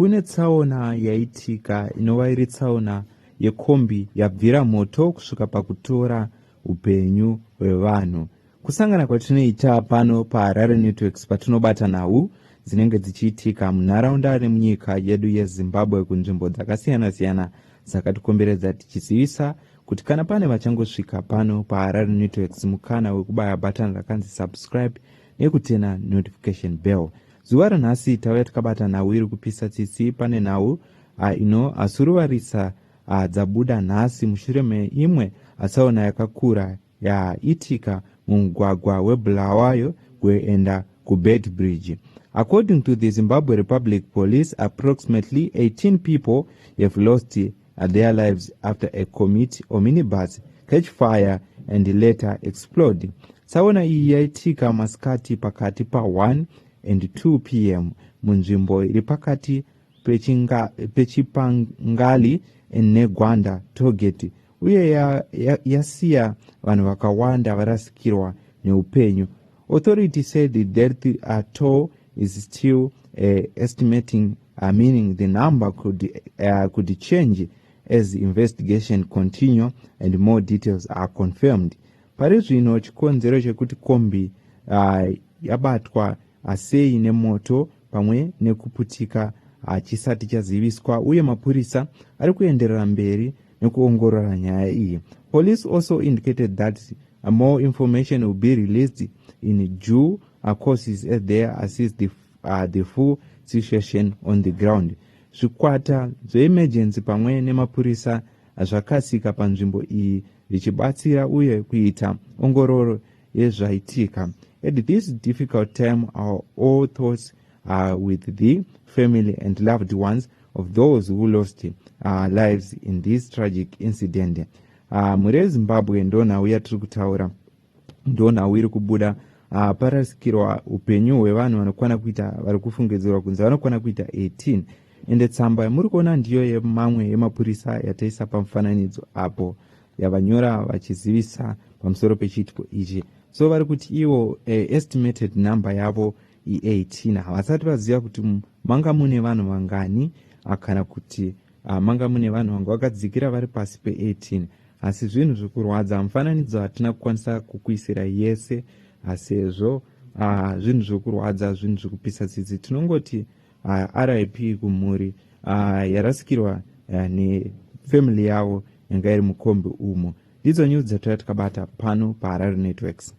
Kune tsaona yaitika inova iri tsaona yekombi yabvira moto kusvika pakutora upenyu hwevanhu. Kusangana kwatinoita pano paHarare Networks patinobata nhau dzinenge dzichiitika munharaunda nemunyika yedu yeZimbabwe kunzvimbo dzakasiyana-siyana dzakatikomberedza, tichizivisa kuti kana pane vachangosvika pano paHarare Networks, mukana wekubaya bhatani rakanzi subscribe nekutena notification bell. Zuva ranhasi tauya tikabata nhau iri kupisa tsitsi. Pane nhau inoasuruvarisa dzabuda nhasi mushure meimwe tsaona yakakura yaitika mumugwagwa weBulawayo kuenda kuBeitbridge. According to the Zimbabwe Republic Police, approximately 18 people have lost their lives after a commuter or minibus catch fire and later explode. Tsaona iyi yaitika masikati pakati pa1 and 2 p.m. munzvimbo iri pakati peChipangali neGwanda tollgate, uye yasiya ya vanhu vakawanda varasikirwa neupenyu. Authority said the death toll is still estimating, meaning the number could change as investigation continue and more details are confirmed. Pari zvino chikonzero chekuti kombi yabatwa sei nemoto pamwe nekuputika hachisati chaziviswa, uye mapurisa ari kuenderera mberi nekuongorora nyaya iyi. Police also indicated that more information will be released in due courses as they assess the full situation on the ground. Zvikwata zveemergency pamwe nemapurisa zvakasvika panzvimbo iyi zvichibatsira uye kuita ongororo yezvaitika. At this difficult time, our all thoughts are with the family and loved ones of those who lost lives in this tragic incident. Mhuri yeZimbabwe, ndo nhau yatiri kutaura, ndo nhau iri kubuda. Parasikirwa upenyu hwevanhu vanokwana kuita, vari kufungidzirwa kunzi vanokwana kuita 18. Ende tsamba yamuri kuona ndiyo yemamwe yemapurisa yataisa pamufananidzo apo, yavanyora vachizivisa pamusoro pechiitiko ichi. So vari kuti ivo estimated number yavo i18. Havasati vaziva kuti manga mune vanhu vangani, kana kuti manga mune vanhu vanga vakadzikira vari pasi pe18. Asi zvinhu zvekurwadza, mufananidzo hatina kukwanisa kukuisira yese sezvo zvinhu zvekurwadza, zvinhu zvekupisa tsitsi. Tinongoti RIP kumhuri yarasikirwa nefamily yavo yanga iri mukombi umo. Ndidzo news dzatauya takabata pano paHarare Networks.